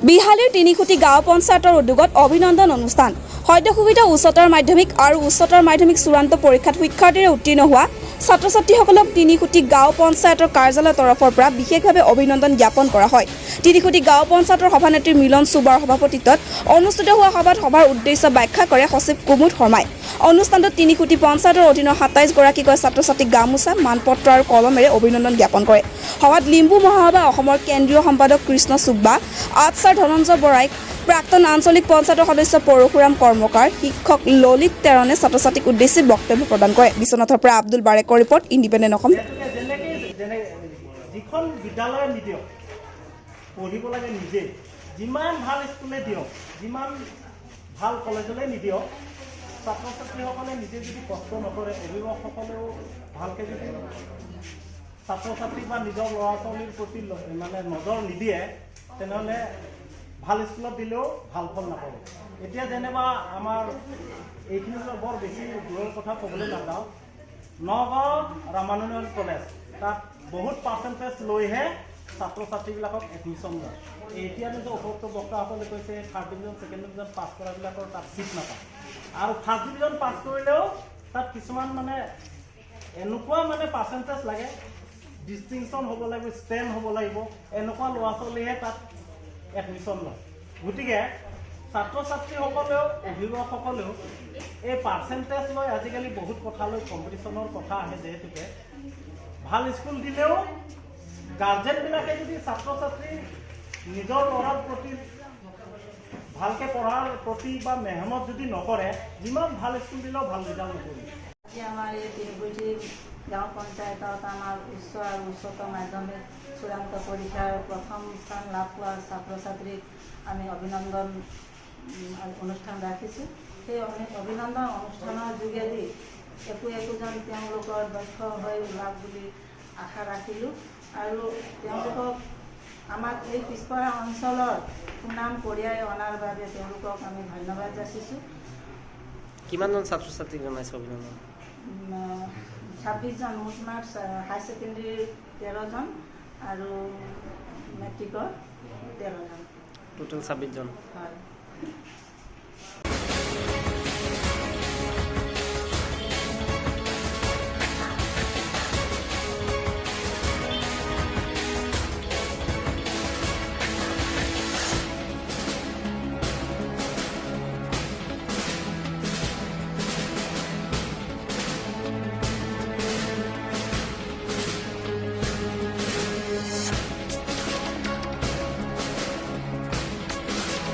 বিহালীৰ তিনিখুটি গাঁও পঞ্চায়তৰ উদ্যোগত অভিনন্দন অনুষ্ঠান। সদ্যঘোষিত উচ্চতৰ মাধ্যমিক আৰু উচ্চতৰ মাধ্যমিক চূড়ান্ত পৰীক্ষাত সুখ্যাতিৰে উত্তীৰ্ণ হোৱা ছাত্ৰ ছাত্ৰীসকলক তিনিখুটি গাঁও পঞ্চায়তৰ কাৰ্যালয়ৰ তৰফৰ পৰা বিশেষভাৱে অভিনন্দন জ্ঞাপন কৰা হয়। তিনিখুটি গাঁও পঞ্চায়তৰ সভানেত্ৰী মিলন চুবাৰ সভাপতিত্বত অনুষ্ঠিত হোৱা সভাত সভাৰ উদ্দেশ্য ব্যাখ্যা কৰে সচিব কুমুদ শৰ্মাই। অনুষ্ঠানটোত তিনিখুটি পঞ্চায়তৰ অধীনৰ 27 গৰাকীকৈ ছাত্ৰ ছাত্ৰীক গামোচা, মানপত্ৰ আৰু কলমেৰে অভিনন্দন জ্ঞাপন কৰে। সভাত লিম্বু মহাসভা অসমৰ কেন্দ্ৰীয় সম্পাদক কৃষ্ণ চুব্বা, আটছাৰ ধনঞ্জয় বৰাই, প্ৰাক্তন আঞ্চলিক পঞ্চায়তৰ সদস্য পৰশুৰাম কৰ্মকাৰ, শিক্ষক ললিত টেৰণে ছাত্ৰ ছাত্ৰীক উদ্দেশ্যি বক্তব্য প্ৰদান কৰে। বিশ্বনাথৰ পৰা আব্দুল বাৰেকৰ ৰিপৰ্ট, ইণ্ডিপেণ্ডেণ্ট অসম। যিহেতুকে যেনেকৈ যেনে যিখন বিদ্যালয়ত নিদিয়ক, পঢ়িব লাগে নিজে। যিমান ভাল স্কুলে দিয়ক, যিমান ভাল কলেজলৈ নিদিয়ক, ছাত্ৰ ছাত্ৰীসকলে নিজে যদি কষ্ট নকৰে, অভিভাৱকসকলেও ভালকৈ যদি ছাত্ৰ ছাত্ৰী বা নিজৰ ল'ৰা ছোৱালীৰ প্ৰতি মানে নজৰ নিদিয়ে, তেনেহ'লে ভাল স্কুলত দিলেও ভাল ফল নাপাব। এতিয়া যেনিবা আমাৰ এইখিনিলৈ বৰ বেছি দূৰৰ কথা ক'বলৈ নাযাওঁ, নগাঁও ৰামানুজন কলেজ, তাত বহুত পাৰ্চেণ্টেজ লৈহে ছাত্ৰ ছাত্ৰীবিলাকক এডমিশ্যন লয়। এতিয়া নিজৰ উপৰোক্ত বক্তাসকলে কৈছে, third division, second division pass কৰাবিলাকৰ তাত ছিট নাপায় আৰু ফাৰ্ষ্ট ডিভিজন পাছ কৰিলেও তাত কিছুমান মানে এনেকুৱা মানে পাৰ্চেণ্টেজ লাগে, ডিষ্টিংশ্যন হ'ব লাগিব, ষ্টেণ্ড হ'ব লাগিব, এনেকুৱা ল'ৰা ছোৱালীহে তাত এডমিশ্যন লয়। গতিকে ছাত্ৰ ছাত্ৰীসকলেও, অভিভাৱকসকলেও এই পাৰ্চেণ্টেজ লৈ আজিকালি বহুত কথা লৈ কম্পিটিশ্যনৰ কথা আহে। যিহেতুকে ভাল স্কুল দিলেও গাৰ্জেনবিলাকে যদি ছাত্ৰ ছাত্ৰী নিজৰ ল'ৰাৰ প্ৰতি ভালকৈ পঢ়াৰ প্ৰতি বা মেহনত যদি নকৰে, যিমান ভাল স্কুল দিলেও ভাল ৰিজাল্ট নকৰিব। আজি আমাৰ এই তিনিখুটি গাঁও পঞ্চায়তত আমাৰ উচ্চ আৰু উচ্চতৰ মাধ্যমিক চূড়ান্ত পৰীক্ষাৰ প্ৰথম স্থান লাভ পোৱা ছাত্ৰ ছাত্ৰীক আমি অভিনন্দন অনুষ্ঠান ৰাখিছোঁ। সেই অভিনন্দন অনুষ্ঠানৰ যোগেদি একো একোজন তেওঁলোকৰ দক্ষ হৈ ওলাওক বুলি আশা ৰাখিলোঁ আৰু তেওঁলোকক আমাক এই পিছপৰা অঞ্চলৰ সুনাম কঢ়িয়াই অনাৰ বাবে তেওঁলোকক আমি ধন্যবাদ যাচিছোঁ। কিমানজন ছাত্ৰ ছাত্ৰীক জনাইছে অভিনন্দন? 26জন, মুঠমাঠ হাই ছেকেণ্ডেৰীৰ 13জন আৰু মেট্ৰিকৰ 13জন। টোটেল 26জন? হয়।